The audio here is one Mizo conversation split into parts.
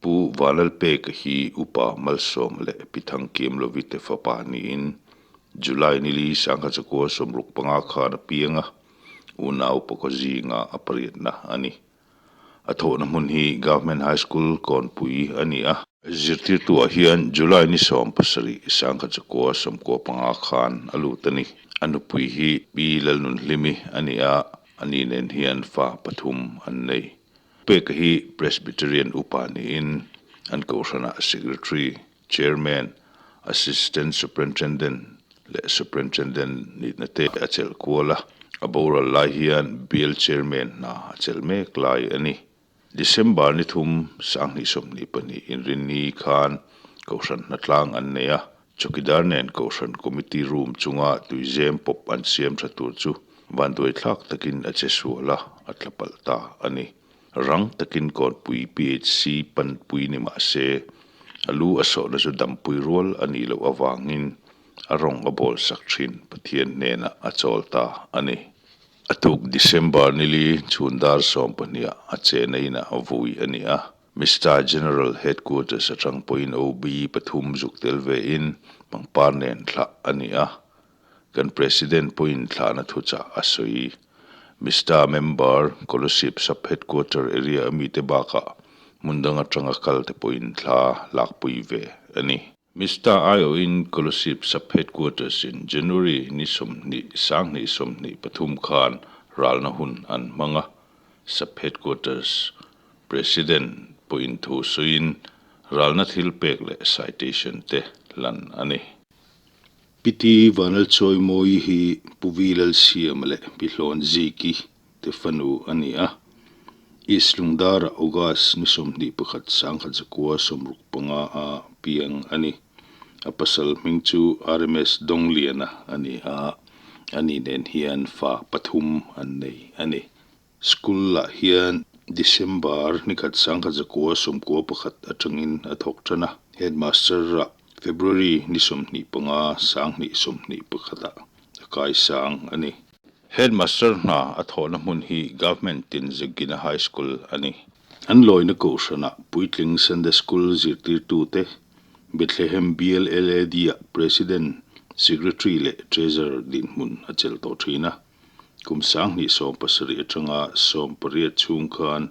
Pu Vanlalpeka hi Upa Malsawma leh Pi Thangkiamlovi te fapa niin July nili sangkhat zakua 65 khan a piang a, unau pakaw zinga a pariatna a ni. A thawhna hmun hi Government High School Kawnpui a ni a. Zirtirtuah hian July ni 17 1995 khan a lut a ni. A nupui hi Pi Lalnunhlimi a ni a, ani nen hian fa pathum an nei. Peka hi Presbyterian upa niin an kohhranah Secretary, Chairman, Assistant Superintendent leh Superintendent nihna te a chelh kual a, a boral lai hian Bial Chairman hna a chelh mek lai a ni. December ni thum 2022 inrinni khan kohhran hnatlang an nei a, Chawkidar nen Kohhran Committee Room chunga tuizem pawp an siam tha tur chu vanduaithlak takin a che sual a, a tla palh ta a ni. Rang takin Kawnpui PHC panpui ni mah se, a lu a sawhna chu dampui rual a nih loh avangin a rawng a bawl sak thin Pathian hnenah a chawl ta a ni. A tuk December nili chhun dar sawmpahniha a chena inah a vui a ni a. Mister General Headquarters atang pawhin OB pathum zuk tel vein pangpar nen thlah a ni a. Kan President pawhin thlahna thuchah a sawi. Mister Member, Kolasib Sub-Headquarter area a mite bakah hmun dang atanga kal te pawhin thla lakpui ve a ni. Mister aiawhin Kolasib Sub-Headquarters in January ni 20 2023 khan ralna hun an hmang a. Sub-Headquarters President pawhin thu sawiin ralna thil pek leh citation te hlan a ni. Piti Vanlalchawimawi hi Pu Vi Lalsiama leh Pi Hlawn Ziki te fanu a ni a. East Lungdara August ni 21 1965 a piang a ni. A pasal hming chu RMS Dongliana a ni a, ani nen hian fa pathum an nei a ni. School ah hian December ni khat 1991 atangin a thawk tan a, Headmaster ah February ni 25 2021 ah a kaisang a ni. Headmaster hna a thawhna hmun hi Government Tinzegina High School a ni. An lawina kohhranah puitling Sunday School zirtirtute Bethlehem Bial LAD ah President, Secretary leh Treasurer dinhmun a chelh tawh thin a. Kum 2017 atanga 18 chhung khan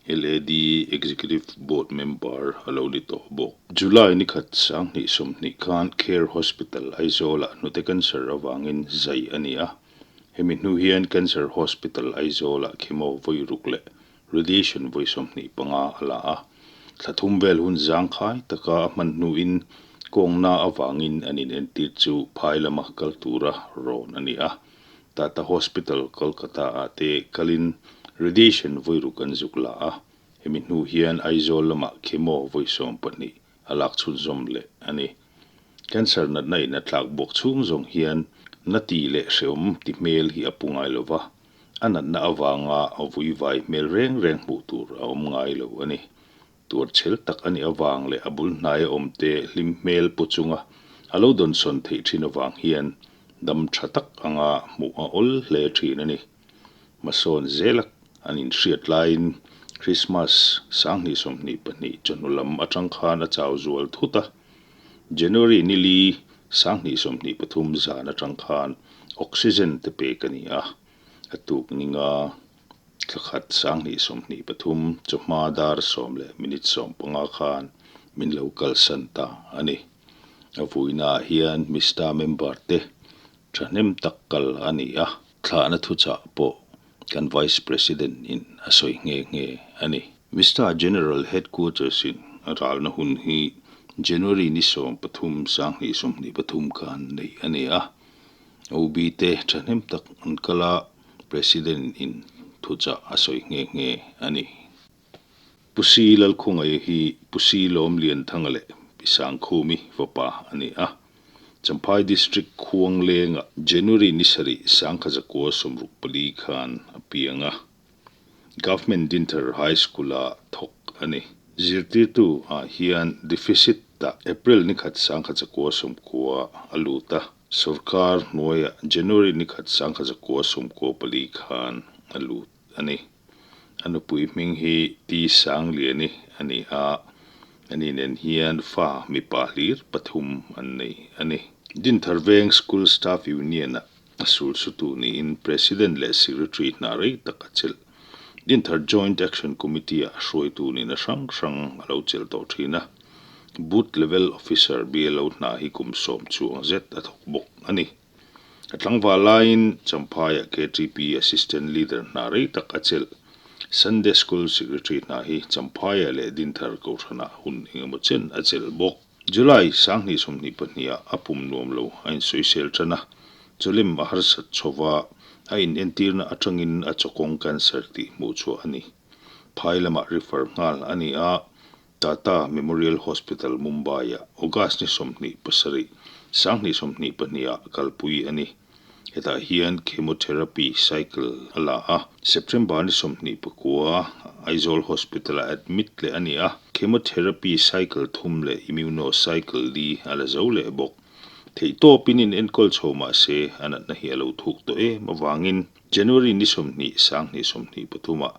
LAD Executive Board member a lo ni tawh bawk. July ni khat 2020 khan Care Hospital Aizawlah hnute cancer avangin zai a ni a. Hemi hnu hian Cancer Hospital Aizawlah chemo vawi ruk leh radiation vawi 25 a la a. Thla thum vel hun zangkhai taka a hman hnuin kawngna avangin an inentir chu phai lama kal tura rawn a ni a. Tata Hospital, Kolkata ah te kalin radiation vawi ruk an zuk la a, hemi hnu hian Aizawl lamah chemo vawi 12 a lak chhunzawm leh a ni. Cancer natna in a tlak buak chhung zawng hian na tih leh hreawm ti hmel hi a pu ngai lo va, a natna avanga a vuivai hmel reng reng hmuh tur a awm ngai lo a ni. Tuar chhel tak a nih avang leh a bul hnaia awmte hlim hmel pu chunga a lo dawnsawn theih thin avang hian dam tha tak anga hmuh a awl hle thin a ni. Hmasawn zela an inhriat laiin Krismas 2022 chawhnu lam atang khan a chau zual thut a. January ni li 2023 zan atang khan oxygen te pek a ni a, a tuk ninga Thla khat 2023 chawhma dar sawm leh minute 15 khan min lo kalsan ta a ni. A vuinaah hian Mista member te thahnem tak kal a ni a. Thlahna thuchah pawh kan Vice President in a sawi nghe nghe a ni. Mista General Headquarters in a ralna hun hi January ni 13 2023 khan neih a ni a. OB te thahnem tak an kal a. President in thuchah a sawi nghe nghe a ni. Pu Si Lalkhungaia hi Pu Si Lawm Lianthanga leh Pi Sangkhumi fapa a ni a. Champhai District Khuanglengah January ni sarih 1964 khan a piang a. Government Dinthar High School-a thawk a ni. Zirtirtu ah hian deficit ah April ni khat 1990 a lut a. Sorkar hnuaiah January ni khat 1994 khan a lut a ni. A nupui hming hi T Sangliani a ni a. Ani nen hian fa mipa hlir pathum an nei a ni. Dinthar Veng School Staff Union-ah a sulsutu niin President leh Secretary hna rei tak a chelh. Dinthar Joint Action Committee-ah a hruaitu nihna hrang hrang a lo chelh tawh thin a. Booth Level Officer BLO hna hi kum sawm chuang zet a thawk bawk a ni. A tlangval laiin Champhaiah KTP Assistant Leader hna rei tak a chelh. Sunday School Secretary hna hi Champhaiah leh Dinthar Kohhranah hun engemaw chen a chelh bawk. July 2022 ah a pum nuam lo a insawisel tan a, chawlem a harsat chhova a inentirna atangin a chawkawng cancer tih hmuh chhuah a ni. Phai lamah refer nghal a ni a, Tata Memorial Hospital, Mumbai-ah August ni 27, 2022 ah kalpui a ni. Hetah hian chemotherapy cycle a la a, September ni 29 Aizawl Hospital-ah admit leh a ni a, chemotherapy cycle thum leh immuno cycle li a la zo leh bawk. Theihtawpin inenkawl chho mah se a natna hi a lo thuk tawh em avangin January ni 20, 2023 ah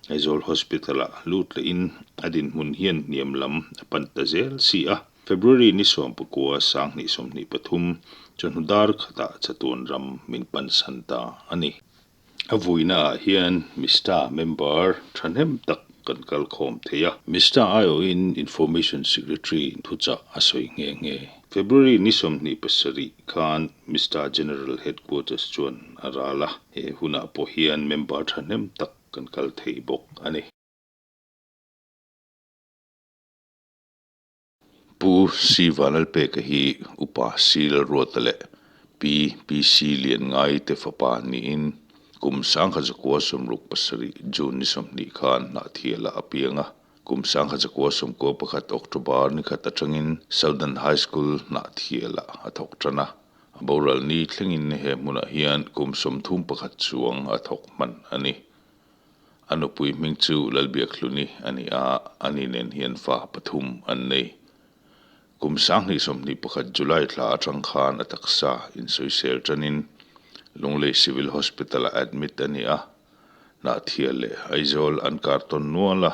Aizawl Hospital-ah lut lehin a dinhmun hian hniam lam a pan ta zel si a. February ni 19, 2023 chawhnu dar khatah chatuan ram min pansan ta a ni. A vuinaah hian Mista member thahnem tak kan kal khawm thei a. Mista aiawhin Information Secretary thuchah a sawi nghe nghe. February ni 27 khan Mista General Headquarters chuan a ral a, he hunah pawh hian member thahnem tak kan kal thei bawk a ni. Pu C Vanlalpeka hi Upa C Lalruata leh Pi PC Lianngai te fapa niin kum 1967 June ni 20 khan Hnahthialah a piang a. Kum 1991 October ni khat atangin Southern High School Hnahthialah a thawk tan a. A boral ni thlengin he hmunah hian kum 31 chuang a thawk hman a ni. A nupui hming chu Lalbiakhluni a ni a, ani nen hian fa pathum an nei. Kum 2021 July thla atang khan a taksa insawisel tanin Lunglei Civil Hospital-ah admit a ni a, Hnahthial leh Aizawl an kar tawn nual a,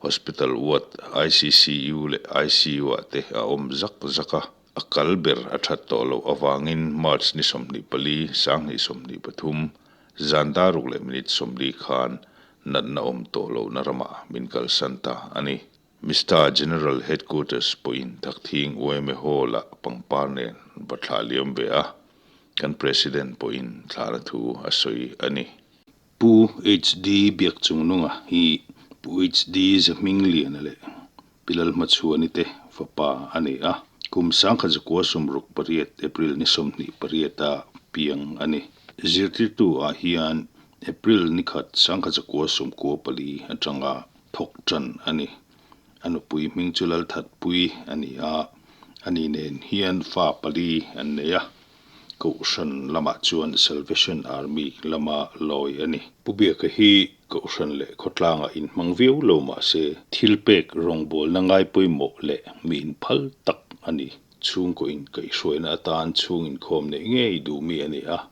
Hospital ward ICCU leh ICU-ah te a awm zak zak a, a kal ber a that tawh loh avangin March ni 24, 2023, zan daruk leh minute 40 khan natna awm tawh lohna ramah min kalsan ta a ni. Mista General Headquarters pawhin Thakthing yma Hall-ah pangpar nen va thlah liam ve a, kan President pawhin thlahna thu a sawi a ni. Pu HD Biakchungnunga hi Pu HD Zahmingliana leh Pi Lalhmachhuani te fapa a ni a, kum 1968 April ni 28 a piang a ni. Zirtirtu ah hian April ni khat 1994 atanga thawk tan a ni. A nupui hming chu Lalthatpui a ni a, ani nen hian fa pali an nei a. Kohhran lamah chuan Salvation Army lama lawi a ni. Pu Biaka hi Kohhran leh khawtlangah inhmang viau lo mah se, thilpek rawngbawlna ngai pawimawh leh mi inphal tak a ni. Chhungkaw inkaihhruaina atan chhung inkhawm neih ngei duh mi a ni a,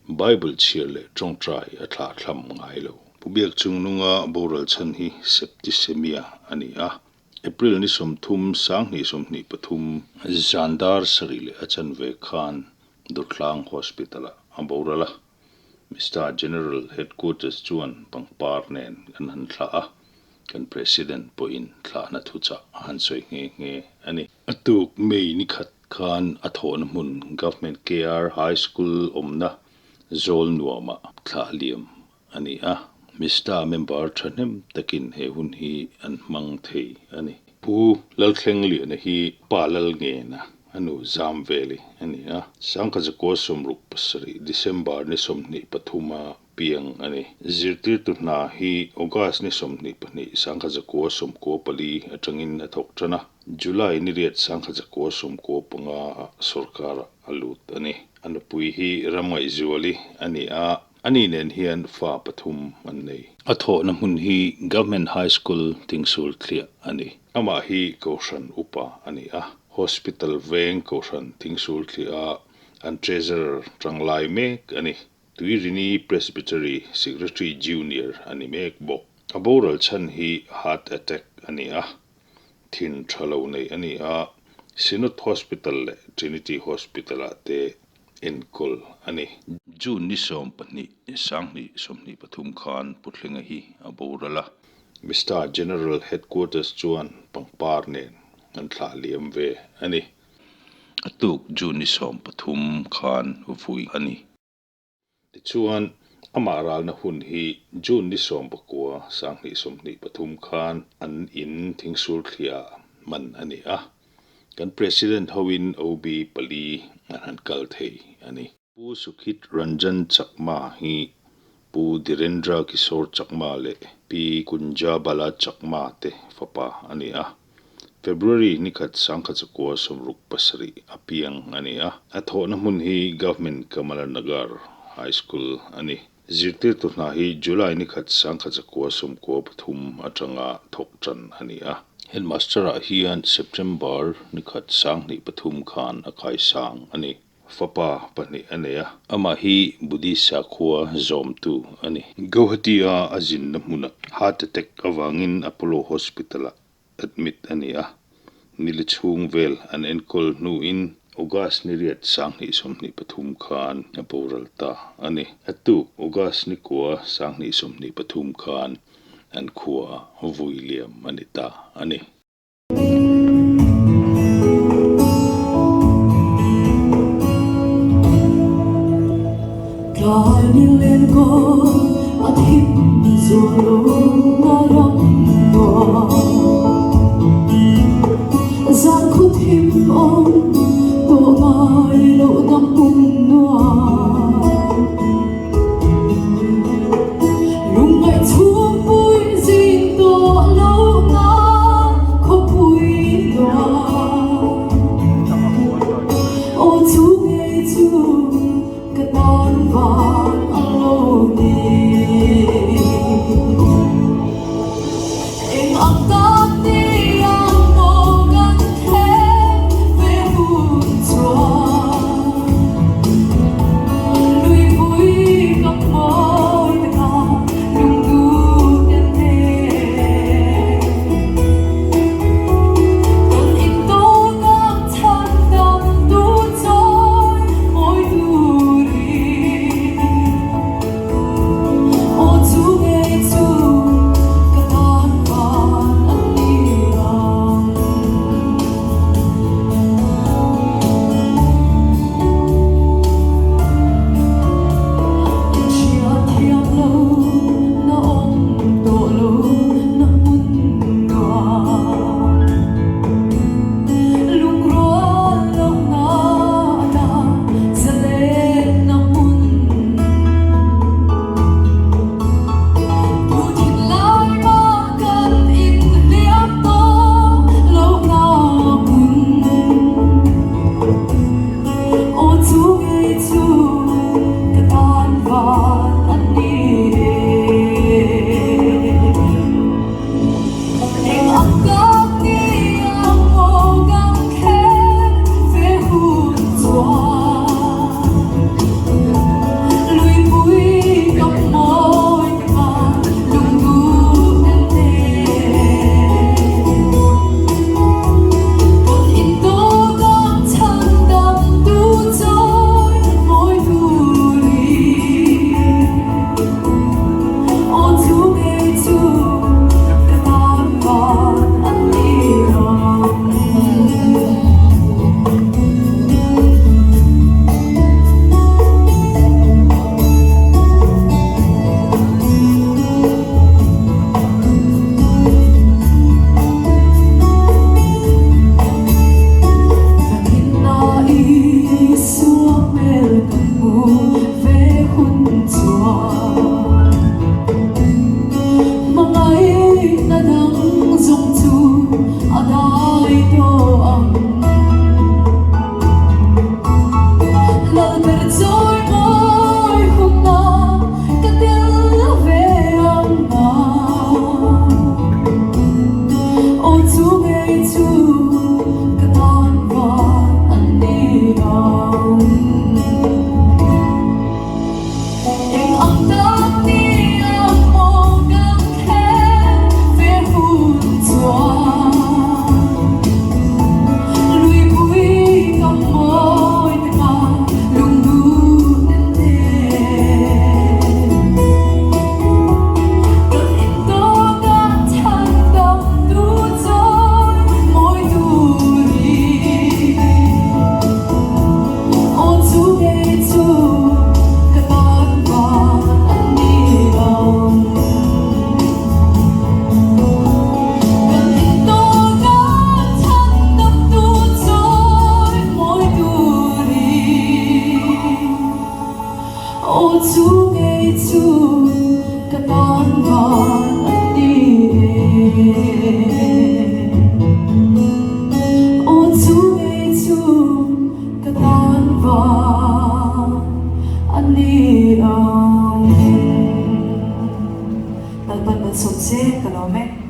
Bible chhiar leh tawngtai a thlahthlam ngai lo. Pu Biak chungnunga boral chhan hi septicemia a ni a, April ni 30, 2023, zan dar sarih leh a chanve khan Durtlang Hospital-ah a boral a, Mister General Headquarters chuan pangpar nen an han thlah a, kan President pawhin thlahna thuchah a han sawi nghe nghe a ni. A tuk May ni khat khan a thawhna hmun Government KR High School awmna zawl nuamah thlah liam a ni a, Mista member thahnem takin he hun hi an hmang thei a ni. Pu Lalthlengliana hi pa Lalngena a nu Zamveli a ni a, 1967 December ni 23 a piang a ni. Zirtirtu hna hi August ni 22, 1994 atangin a thawk tan a, July ni riat 1995 ah sorkarah a lut a ni. A nupui hi Ramngaihzuali a ni a. Ani nen hian fa pathum an nei. A thawhna hmun hi Government High School Thingsul thliah a ni. Amah hi Kohhran upa a ni a, Hospital veng Kohhran Thingsul thliah a an Treasurer tanglai mek a ni. Tuirini Presbytery Secretary Junior a ni mek bawk. A boral chhan hi Heart Attack a ni a. Thin tha lo nei a ni a, Synod Hospital leh Trinity Hospital-ah te enkawl a ni. June ni 12, 2023 khan Pu Thlenga hi a boral a. Mister General Headquarters chuan pangpar nen an thlah liam ve a ni. A tuk June ni 13 khan vui a ni. Tichuan, amah ralna hun hi June ni 19, 2023 khan an in thingsul thliah man a ni a. Kan President hoin OB pali an han kal thei a ni. Pu Sukhit Ranjan Chakma hi Pu Dhirendra Kishore Chakma leh Pi Kunja Bala Chakma te fapa a ni a. February ni khat 1967 a piang a ni a, a thawhna hmun hi Government Kamala Nagar High School a ni. Zirtirtu hna hi July ni khat 1993 atanga thawk tan a ni a. Headmaster-ah hian September ni khat 2003 khan a kaisang a ni. Fapa pahnih a nei a, amah hi Buddhist sakhua zawmtu a ni. Guwahati-a a zinna hmunah heart attack avangin Apollo Hospital-ah admit a ni a, nili chhung vel an enkawl hnuin August ni riat 2023 khan a boral ta a ni. A tuk August ni kua 2023 khan an khua vui liam a ni ta a ni. lawm e.